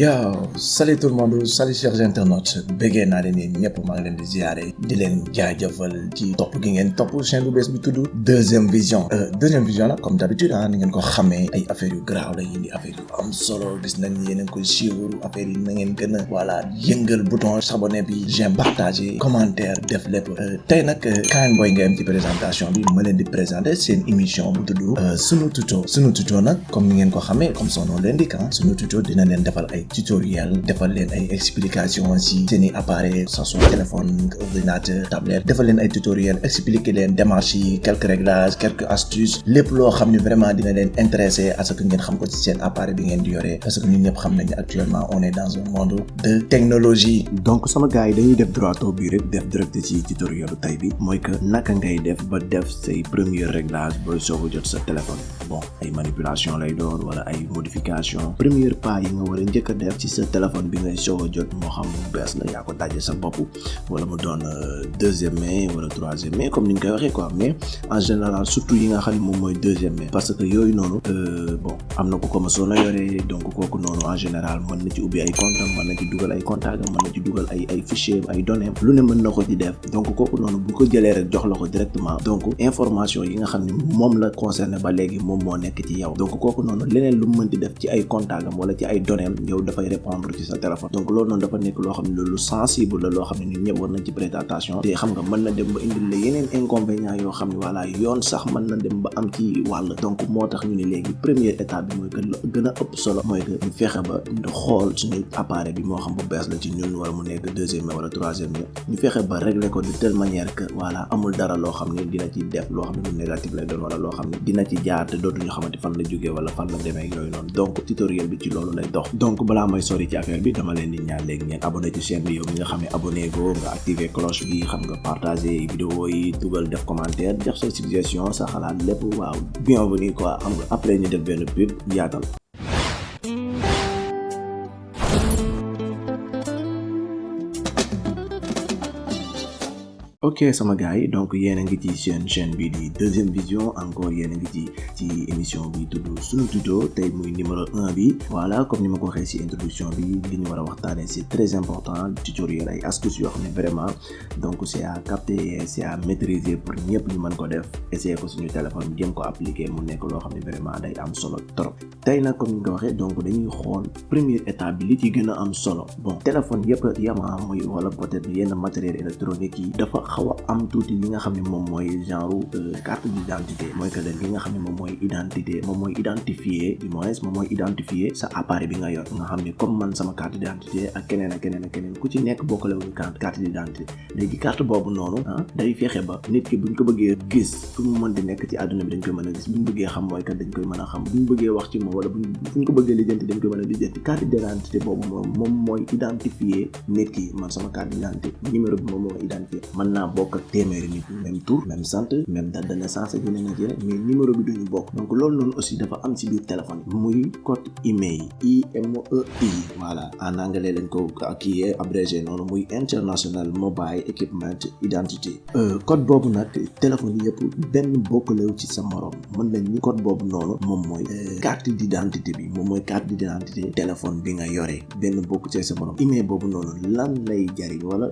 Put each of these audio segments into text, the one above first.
Yo, salut tout le monde, salut chers internautes. Bëggee naa leen ñëpp maa ngi leen di ziare di leen jaajëfal ci topp gi ngeen topp chaîne bu bees bi tudd Deuxième Vision. Deuxième Vision la comme d'habitude ni ngeen ko xamee ay affaires yu graaw la indi affaire yu am solo gis nañ ni yéen a ngi koy suivre affaire yi na ngeen gën a yëngal bouton s'abonner bi j'aime partager commentaire def lépp tey nag Kayan Boy nga am ci présentation bi ma leen di présenter seen émission bu tudd Sunu Tuto nag comme ni ngeen ko xamee comme son nom l'indique Sunu Tuto dina leen defal ay tutoriel defal leen ay explication si seeni appareil ça soit téléphone ordinateur tablette defal leen ay tutoriel expliquer leen démarches yi quelques réglages quelques astuces lépp loo xam ne vraiment dina leen intéressé à ce que ngeen xam ko ci seen appareil bi ngeen di yoree parce que ñun ñëpp xam nañu actuellement on est dans un monde de technologie. donc sama gars yi dañuy def droit au but rek def direct ci tutoriel bu tey bi mooy que naka ngay def ba def say premier réglage booy soog a jot sa téléphone bon ay manipulation lay doon wala ay modification premier pas yi nga war a njëkk a def ci sa téléphone bi ngay soog a jot moo xam mu bees la yaa ko daje sa bopp wala mu doon deuxième main wala troisième main comme ni ñu koy waxee quoi mais en général surtout yi nga xam ne moom mooy deuxième main parce que yooyu noonu bon am na ko comme soo na yoree donc kooku noonu en général mën na ci ubbi ay compte mën na ci dugal ay contact mën na ci dugal ay fichier ay données lu ne mën na ko ci def donc kooku noonu bu ko jëlee rek jox la ko directement donc information yi nga xam ne moom la concerné ba léegi moom moo nekk ci yow donc kooku noonu leneen lu mu mën di def ci ay contact am wala ci ay données yow dafay répondre ci sa téléphone donc loolu noonu dafa nekk loo xam ne lu sensible la loo xam ne ñun ñëpp war nañ ci prêter attention te xam nga mën na dem ba indil la yeneen inconvénients yoo xam ne voilà yoon sax mën na dem ba am ci wàll donc moo tax ñu ne léegi première étape bi mooy que gën a ëpp solo mooy que ñu fexe ba ñu xool suñu appareil bi moo xam bu bees la ci ñun wala mu nekk deuxième wala troisième ñu fexe ba régler ko de telle manière que voilà amul dara loo xam ne dina ci def loo xam ne lu négatif lay doon wala loo xam ne dina ci jaar te dootuñu xamante fan la jógee wala fan la demee yooyu noonu donc tutoriel bi ci loolu lay dox donc balaa may sori ci affaire bi dama leen di ñaan léegi ngeen abonné ci chaîne bi yow mi nga xam ne abonné go nga activer cloche bi xam nga partager vidéo yi dugal def commentaire def sa suggestion sa xalaat lépp waaw bienvenue quoi xam nga après ñu def benn pub yaatal. ok sama gars yi donc yéen a ngi ci seen chaîne bi di Deuxième Vision encore yéen a ngi ci émission bi tudd Sunu Tuto tey muy numéro 1 bi voilà comme ni ma ko waxee ci introduction bi li ñu war a waxtaanee c'est très important tutoriel ay astuces yoo xam ne vraiment donc c'est à capter et c'est à maîtriser pour ñëpp ñu mën ko def essayer ko suñu téléphone jéem ko appliquer mu nekk loo xam ne vraiment day am solo trop tey nag comme ni nga ko waxee donc dañuy xool première étape bi li ci gën a am solo bon téléphone yëpp yama muy wala peut-être yenn matériel électronique yi dafa xaw a am tuuti li nga xam ne moom mooy genre carte d'identité mooy que li nga xam ne moom mooy identité moom mooy identifier du moins moom mooy identifier sa appareil bi nga yor nga xam ne comme man sama carte d'identité ak keneen ku ci nekk bokkale wuñu carte d'identité léegi carte boobu noonu day fexe ba nit ki buñ ko bëggee gis fu mu mën di nekk ci àdduna bi dañ koy mën a gis buñ bëggee xam mooy que dañ koy mën a xam buñ bëggee wax ci moom wala buñ ko bëggee lijjanti dañ koy mën a lijjanti carte d'identité boobu moom mooy identifier nit ki man sama carte d'identité numéro bi moom mooy identifier mën naa bokk ak téeméeri nit même tour même sant même date de naissance ak yeneen ak yeneen mais numéro bi duñu bokk donc loolu noonu aussi dafa am ci biir téléphone muy code email IMEI voilà en anglais lañ ko kii abrégé noonu muy International Mobile Equipment Identity code boobu nag téléphone yëpp benn bokkalew ci sa morom mën nañ ni code boobu noonu moom mooy carte d'identité bi moom mooy carte d'identité téléphone bi nga yore benn bokk ci sa morom email boobu noonu lan lay jariñ wala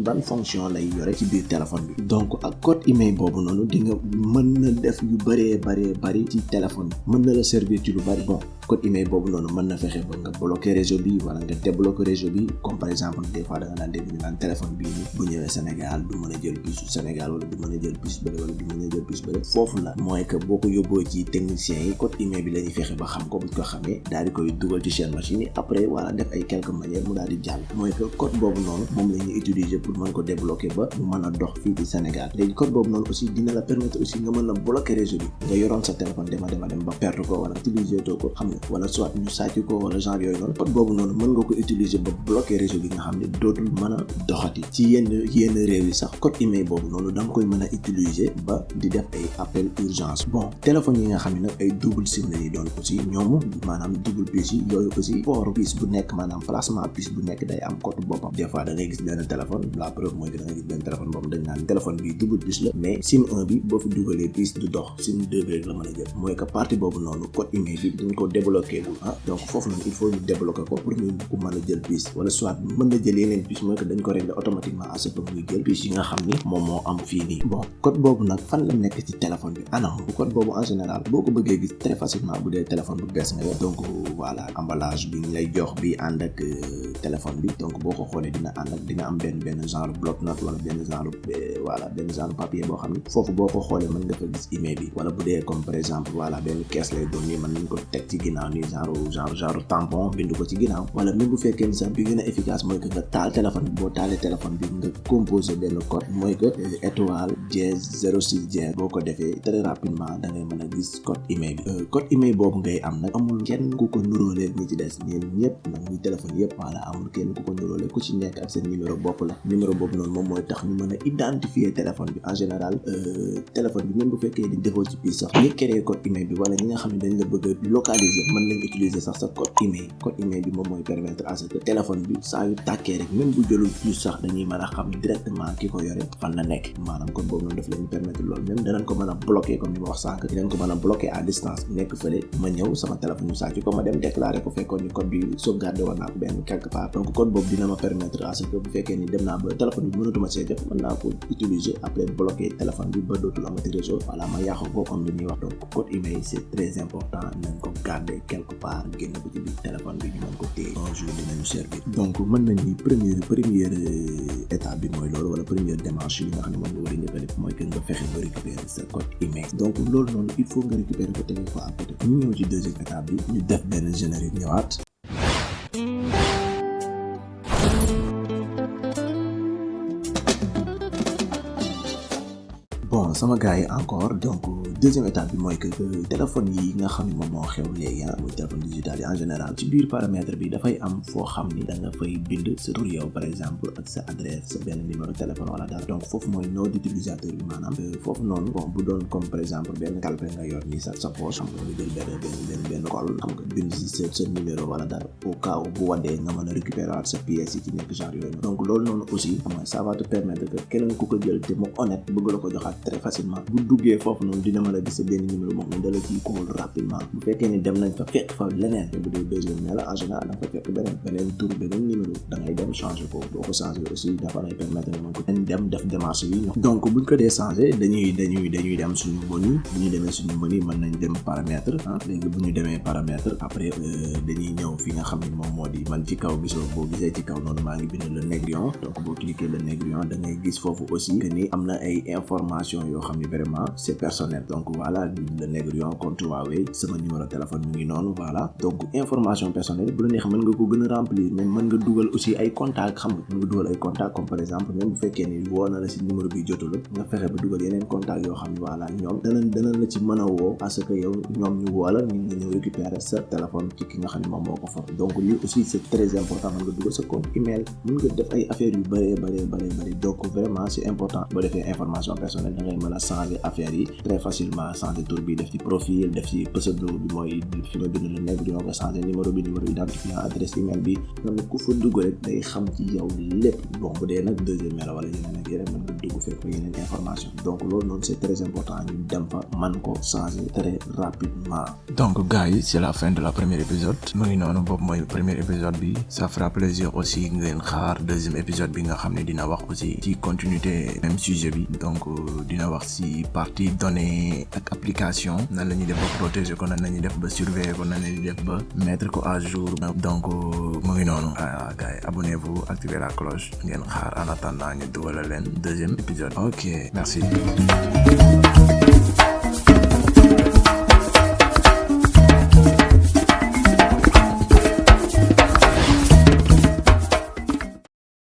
ban fonction lay yore ci biir téléphone bi donc ak code email boobu noonu di nga mën na def yu bari ci téléphone bi mën na la servir ci lu bari bon code email boobu noonu mën na fexe ba nga bloquer réseau bi wala nga débloquer réseau bi comme par exemple des fois da nga daan dégg ñu naan téléphone bii ni bu ñëwee Sénégal du mën a jël puce Sénégal wala du mën a jël puce bële wala du mën a jël puce bële foofu la mooy que boo ko yóbboo ci techniciens yi code email bi la ñuy fexe ba xam ko buñ ko xamee daal di koy dugal ci seen machine yi après wala def ay quelques manières mu daal di jàll mooy que code boobu noonu moom la ñuy utiliser pour mën ko débloquer ba mu mën a dox fii ci Sénégal léegi code boobu noonu aussi dina la permettre aussi nga mën a bloquer réseau bi nga yoroon sa téléphone dem ba perdre ko wala utiliser too ko xam nga wala soit ñu sàcc ko wala genre yooyu noonu code boobu noonu mën nga ko utiliser ba bloquer réseau bi nga xam ne dootul mën a doxati ci yenn réew yi sax code email boobu noonu da nga koy mën a utiliser ba di def ay appel urgence bon téléphone yi nga xam ne nag ay double SIM la ñuy doon aussi ñoom maanaam double puce yi yooyu aussi port puce bu nekk maanaam placement puce bu nekk day am code boppam des fois da ngay gis benn téléphone la preuve mooy que da nga gis benn téléphone boobu dañ naan téléphone bi double puce la mais sim 1 bi boo fi dugalee puce du dox sim 2 bi rek la mën a jël mooy que partie boobu noonu code email bi dañ ko débloqué gu donc foofu noonu il faut ñu débloqué ko pour ñu ko mën a jël puce wala soit mën na jël yeneen puce mooy que dañ ko régler automatiquement à ce que muy jël puce yi nga xam ni moom moo am fii nii bon code boobu nag fan la nekk ci téléphone bi anam bu code boobu en général boo ko bëggee gis très facilement bu dee téléphone bu bees nga yor donc voilà emballage bi ñu lay jox bi ànd ak téléphone bi donc boo ko xoolee dina ànd ak dina am benn genre bloc note wala benn genre papier boo xam ni foofu boo ko xoolee mën nga fa gis email bi wala bu dee comme par exemple voilà benn kees lay doon nii mën nañ ko teg ci ginnaaw nii genre tampon bindu ko ci ginnaaw wala même bu fekkee ni sax bi gën a efficace mooy que nga taal téléphone bi boo taalee téléphone bi nga composé benn code mooy que étoile dièse 06 dièse boo ko defee très rapidement da ngay mën a gis code email bi code email boobu ngay am nag amul kenn ku ko nuróolee ñi ci des ñeen ñëpp nag ñuy téléphone yëpp voilà amul kenn ku ko nuróolee ku ci nekk ak seen numéro bopp la numéro boobu noonu moom mooy tax ñu mën a identifier téléphone bi en général téléphone bi même bu fekkee di defoo ci biir sax ñi créé code email bi wala ñi nga xam ne dañ la bëgg a localiser mën nañ utiliser sax sa code email bi moom mooy permettre à ce que téléphone bi saa yu tàkkee rek même bu jëlul plus sax dañuy mën a xam directement ki ko yore fan la nekk maanaam code boobu noonu daf leen permettre loolu même danañ ko mën a bloquer comme ni ma wax sànq dinañ ko mën a bloquer à distance nekk fële ma ñëw sama téléphone ñu sàcc ko ma dem déclarer ko fekkoon ni code bi sauvegarder woon naa ko benn quelque part donc code boobu dina ma permettre à ce que bu fekkee ni dem naa ba téléphone bi mënatuma see jot mën naa ko utiliser après bloquer téléphone bi ba dootul amati réseau voilà ma yàqu ko comme li ñuy wax donc code email c'est très important nañ ko garder quelque part génn ko ci biir téléphone bi ñu mën ko téye un jour dinañu servir donc mën nañ ni première étape bi mooy loolu wala première démarche yi nga xam ne moom nga war a njëkk a def mooy que nga fexe nga récupérer sa code email donc loolu noonu il faut nga récupérer ko tege ko à côté ñu ñëw ci deuxième étape bi ñu def benn générique ñëwaat bon sama gars yi encore donc deuxième étape bi mooy que téléphone yi nga xam ne moom moo xew léegi muy téléphone digital yi en général ci biir paramètre bi dafay am foo xam ni da nga fay bind sa tur yow par exemple ak sa adresse sa benn numéro téléphone wala dara donc foofu mooy nom d'utilisateur bi maanaam foofu noonu bon bu doon comme par exemple benn calpe nga yor nii sa poche xam nga jël benn col xam nga bind si sa numéro wala dara au cas où bu waddee nga mën a récupérer sa pièce yi ci nekk genre yooyu donc loolu noonu aussi xam nga ça va te permettre que keneen ku ko jël te mu honnête bëgg la ko joxaat très facilement bu duggee foofu noonu dina mën a gis benn numéro boo xam ne dala ciy call rapidement bu fekkee ni dem nañ fa fekk fa leneen te bu dee deuxième mais la en général da nga fa fekk beneen tur beneen numéro da ngay dem changer ko boo ko changer aussi dafa lay permettre nga mën ko dem def démarche yi donc buñ ko dee changer dañuy dem suñu menu bu ñu demee suñu menu mën nañ dem paramètre léegi bu ñu demee paramètre après dañuy ñëw fi nga xam ne moom moo di man ci kaw gisoo boo gisee ci kaw noonu maa ngi bind le négrillon donc boo cliquer le négrillon da ngay gis foofu aussi que ni am na ay information yoo xam ne vraiment c'est personnel donc voilà le négrillon compte Huawei sama numéro téléphone mu ngi noonu voilà donc information personnelle bu la neex mën nga ko gën a remplir même mën nga dugal aussi ay contacts xam nga mën nga dugal ay contacts comme par exemple même bu fekkee ni woo na la si numéro bi jotul nga fexe ba dugal yeneen contacts yoo xam ne voilà ñoom danañ la ci mën a woo parce que yow ñoom ñu woo la ñu nga ñëw récupérer sa téléphone ci ki nga xam ne moom moo ko fa donc lii aussi c'est très important mën nga dugal sa compte email mën nga def ay affaires yu bëree donc vraiment c'est important boo defee information personnelle da ngay mën a changer affaires yi très facilement changer tur bi def ci profil def ci pseudo bi mooy fi ma bind la nekk nga changer numéro identifiant adresse email bi nga ne ku fa dugg rek day xam ci yow lépp bon bu dee nag deuxième mail wala yeneen ak yeneen mën nga dugg fekk yeneen information donc loolu noonu c'est très important ñu dem fa man ko changer très rapidement. donc gars yi c'est la fin de la première épisode mu ngi noonu boobu mooy premier épisode bi ça fera plaisir aussi ngeen xaar deuxième épisode bi nga xam ne dina wax aussi ci continuité même sujet bi donc dina wax ci partie données ak application nan la ñuy def ba protéger ko nan la ñuy def ba surveiller ko nan la ñuy def ba mettre ko à jour donc mu ngi noonu gars yi abonnez-vous activez la cloche ngeen xaar en attendant ñu dugal leen deuxième épisode ok merci.